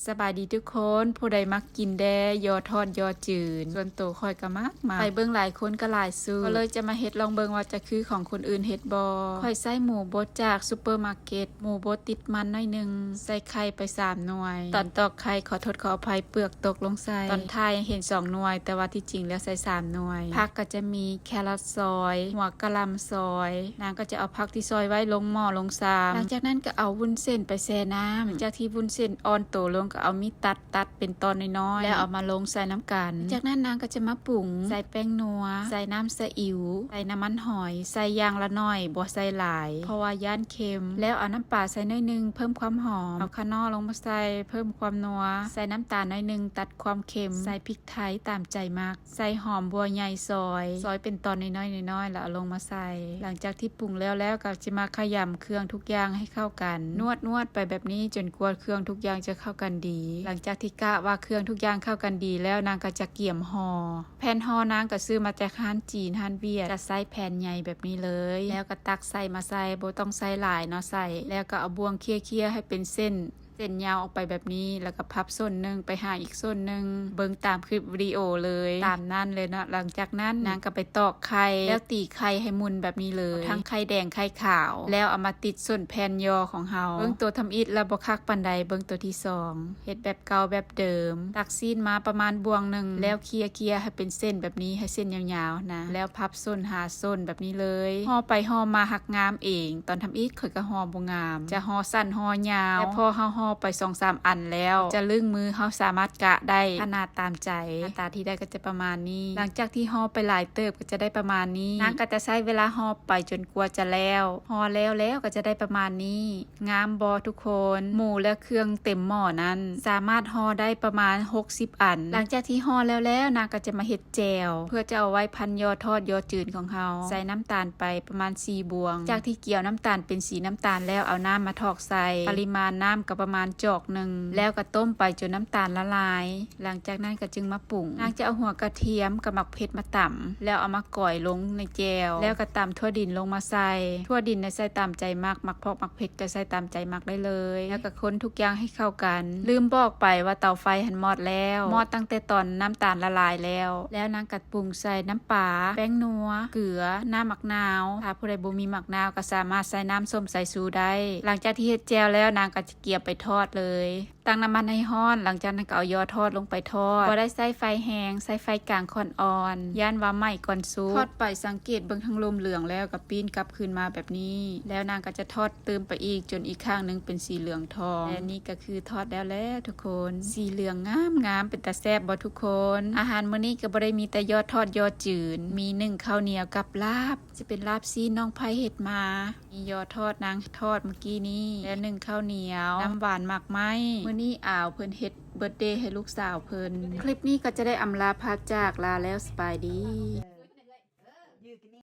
ສະບາຍດີທຸກຄົນ, ຜູ້ໃດມັກກິນແດ່ ຢໍທອດ ຢໍຈືນ? ສ່ວນໂຕຂ້ອຍກໍມັກໆ. ໄປເບິ່ງຫຼາຍຄົນກໍຫຼາຍສູດ, ກໍເລີຍຈະມາເຮັດລອງເບິ່ງວ່າຈະຄືຂອງຄົນອື່ນເຮັດບໍ່. ຂ້ອຍໃຊ້ໝູບົດຈາກຊຸບເປີມາເກັດ, ໝູບົດຕິດມັນໜ້ອຍໜຶ່ງ, ໃສ່ໄຂ່ໄປສາມໜ່ວຍ. ຕອນຕອກໄຂ່ ຂໍໂທດຂໍອະໄພ ເປືອກຕົກລົງໃສ່. ຕອນຖ່າຍເຫັນສອງໜ່ວຍ, ແຕ່ວ່າທີ່ຈິງແລ້ວໃສ່ສາມໜ່ວຍ. ຜັກກໍຈະມີແຄຣອດຊອຍ, ຫົວກະຫຼ່ຳຊອຍ. ນາງກໍຈະເອົາຜັກທີ່ຊອຍໄວ້ລົງໝໍ້ລົງຊາມ. ຫຼັງຈາກນັ້ນກໍເອົາວຸ້ນເສັ້ນໄປແຊ່ນ້ຳ. ຫຼັງຈາກທີ່ວຸ້ນເສັ້ນອ່ອນໂຕລົງ ກໍເອົາມີດຕັດ ຕັດເປັນຕອນນ້ອຍໆ ແລ້ວເອົາມາລົງໃສ່ນຳກັນ. ຈາກນັ້ນນາງກໍຈະມາປຸງ, ໃສ່ແປ້ງນົວ, ໃສ່ນ້ຳສະອິ້ວ, ໃສ່ນ້ຳມັນຫອຍ, ໃສ່ຢ່າງລະໜ້ອຍ ບໍ່ໃສ່ຫຼາຍ ເພາະວ່າຢ້ານເຄັມ. ແລ້ວເອົານ້ຳປາໃສ່ໜ້ອຍໜຶ່ງ ເພີ່ມຄວາມຫອມ, ເອົາຂະໜໍ້ລົງມາໃສ່ ເພີ່ມຄວາມນົວ, ໃສ່ນ້ຳຕານໜ້ອຍໜຶ່ງ ຕັດຄວາມເຄັມ, ໃສ່ພິກໄທຕາມໃຈມັກ, ໃສ່ຫອມບົວໃຫຍ່ຊອຍ, ຊອຍເປັນຕອນນ້ອຍໆ ນ້ອຍໆ ແລ້ວເອົາລົງມາໃສ່. ຫຼັງຈາກທີ່ປຸງແລ້ວແລ້ວ ກໍຈະມາຂະຫຍຳເຄື່ອງທຸກຢ່າງໃຫ້ເຂົ້າກັນ, ນວດໆ ໄປແບບນີ້ຈົນກວ່າເຄື່ອງທຸກຢ່າງຈະເຂົ້າກັນດີ. ຫຼັງຈາກທີ່ກະວ່າເຄື່ອງທຸກຢ່າງເຂົ້າກັນດີແລ້ວ ນາງກໍຈະກຽມຫໍ່. ແຜ່ນຫໍ່ນາງກໍຊື້ມາຈາກຮ້ານຈີນ, ຮ້ານຫວຽດ, ຈະໃຊ້ແຜ່ນໃຫຍ່ແບບນີ້ເລີຍ, ແລ້ວກໍຕັກໃສ່ມາໃສ່, ບໍ່ຕ້ອງໃສ່ຫຼາຍເນາະ, ໃສ່ ແລ້ວກໍເອົາບ່ວງເຄຍໆ ໃຫ້ເປັນເສັ້ນ ເສັ້ນຍາວອອກໄປແບບນີ້ ແລ້ວກໍພັບສົ້ນໜຶ່ງໄປຫາອີກສົ້ນໜຶ່ງ, ເບິ່ງຕາມຄລິບວິດີໂອເລີຍ, ຕາມນັ້ນເລີຍເນາະ. ຫຼັງຈາກນັ້ນນາງກໍໄປຕອກໄຂ່ ແລ້ວຕີໄຂ່ໃຫ້ໝຸ່ນແບບນີ້ເລີຍ, ທັງໄຂ່ແດງໄຂ່ຂາວ, ແລ້ວເອົາມາຕິດສົ້ນແຜ່ນຢໍຂອງເຮົາ. ເບິ່ງໂຕທຳອິດແລ້ວບໍ່ຄັກປານໃດ, ເບິ່ງໂຕທີສອງ. ເຮັດແບບເກົ່າແບບເດີມ, ຕັກຊີ້ນມາປະມານບ່ວງໜຶ່ງ ແລ້ວເຄຍໆ ໃຫ້ເປັນເສັ້ນແບບນີ້, ໃຫ້ເສັ້ນຍາວໆນະ, ແລ້ວພັບສົ້ນຫາສົ້ນແບບນີ້ເລີຍ. ຫໍ່ໄປຫໍ່ມາຮັກງາມເອງ, ຕອນທຳອິດຂ້ອຍກໍຫໍ່ບໍ່ງາມ, ຈະຫໍ່ສັ້ນຫໍ່ຍາວ, ແຕ່ພໍເຮົາຫໍ່ໄປສອງສາມອັນແລ້ວ ຈະລຶ້ງມື, ເຮົາສາມາດກະໄດ້ຂະໜາດຕາມໃຈ. ໜ້າຕາທີ່ໄດ້ກໍຈະປະມານນີ້. ຫຼັງຈາກທີ່ຫໍ່ໄປຫຼາຍເຕີບກໍຈະໄດ້ປະມານນີ້. ນາງກໍຈະໃຊ້ເວລາຫໍ່ໄປຈົນກວ່າຈະແລ້ວ, ຫໍ່ແລ້ວແລ້ວກໍຈະໄດ້ປະມານນີ້. ງາມບໍ່ທຸກຄົນ? ໝູ ແລະ ເຄື່ອງເຕັມໝໍ້ນັ້ນ ສາມາດຫໍ່ໄດ້ປະມານຫົກສິບອັນ. ຫຼັງຈາກທີ່ຫໍ່ແລ້ວແລ້ວ ນາງກໍຈະມາເຮັດແຈ່ວ ເພື່ອຈະເອົາໄວ້ພັນຢໍທອດຢໍຈືນຂອງເຮົາ. ໃສ່ນ້ຳຕານໄປປະມານສີ່ບ່ວງ. ຈາກທີ່ກຽວນ້ຳຕານເປັນສີນ້ຳຕານແລ້ວ ເອົານ້ຳມາຖອກໃສ່, ປະລິມານນ້ຳກໍປະມານຈອກໜຶ່ງ, ແລ້ວກໍຕົ້ມໄປຈົນນ້ຳຕານລະລາຍ. ຫຼັງຈາກນັ້ນກໍຈຶ່ງມາປຸງ. ນາງຈະເອົາຫົວກະທຽມກັບໝາກເຜັດມາຕຳ ແລ້ວເອົາມາກອຍລົງໃນແຈ່ວ, ແລ້ວກໍຕຳຖົ່ວດິນລົງມາໃສ່. ຖົ່ວດິນນະໃສ່ຕາມໃຈມັກ, ໝາກເຜັດ ໝາກເຜັດກໍໃສ່ຕາມໃຈມັກໄດ້ເລີຍ. ແລ້ວກໍຄົນທຸກຢ່າງໃຫ້ເຂົ້າກັນ. ລືມບອກໄປວ່າເຕົາໄຟຫັ້ນມອດແລ້ວ, ມອດຕັ້ງແຕ່ຕອນນ້ຳຕານລະລາຍແລ້ວ. ແລ້ວນາງກໍປຸງໃສ່ນ້ຳປາ, ແປ້ງນົວ, ເກືອ, ນ້ຳໝາກນາວ. ຖ້າຜູ້ໃດບໍ່ມີໝາກນາວກໍສາມາດໃສ່ນ້ຳສົ້ມສາຍຊູໄດ້. ຫຼັງຈາກທີ່ເຮັດແຈ່ວແລ້ວ, ນາງກໍຈະກຽມໄປທອດເລີຍ. ຕັ້ງນ້ຳມັນໃຫ້ຮ້ອນ, ຫຼັງຈາກນັ້ນກໍເອົາຢໍທອດລົງໄປທອດ. ບໍ່ໄດ້ໃຊ້ໄຟແຮງ, ໃຊ້ໄຟກາງຄ່ອນອ່ອນ, ຢ້ານວ່າໄໝ້ກ່ອນສຸກ. ທອດໄປສັງເກດເບິ່ງທາງລຸ່ມເຫຼືອງແລ້ວກໍປີ້ນກັບຄືນມາແບບນີ້, ແລ້ວນາງກໍຈະທອດຕື່ມໄປອີກຈົນອີກຂ້າງໜຶ່ງເປັນສີເຫຼືອງທອງ. ແລະ ນີ້ກໍຄືທອດແລ້ວແລ້ວທຸກຄົນ, ສີເຫຼືອງງາມໆ ເປັນຕາແຊບບໍ່ທຸກຄົນ? ອາຫານມື້ນີ້ກໍບໍ່ໄດ້ມີແຕ່ຢໍທອດຢໍຈືນ, ມີໜຶ້ງເຂົ້າໜຽວກັບລາບ. ຈະເປັນລາບຊີ້ນນ້ອງໄພເຮັດມາ, ມີຢໍທອດນາງທອດມື້ກີ້ນີ້ ແລະ ໜຶ້ງເຂົ້າໜຽວ, ນ້ຳຫວານໝາກໄມ້. ມື້ນີ້ອາວເພິ່ນເຮັດເບີດເດໃຫ້ລູກສາວເພິ່ນ. ຄລິບນີ້ກໍຈະໄດ້ອຳລາພາຈາກ, ລາແລ້ວ, ສະບາຍດີ.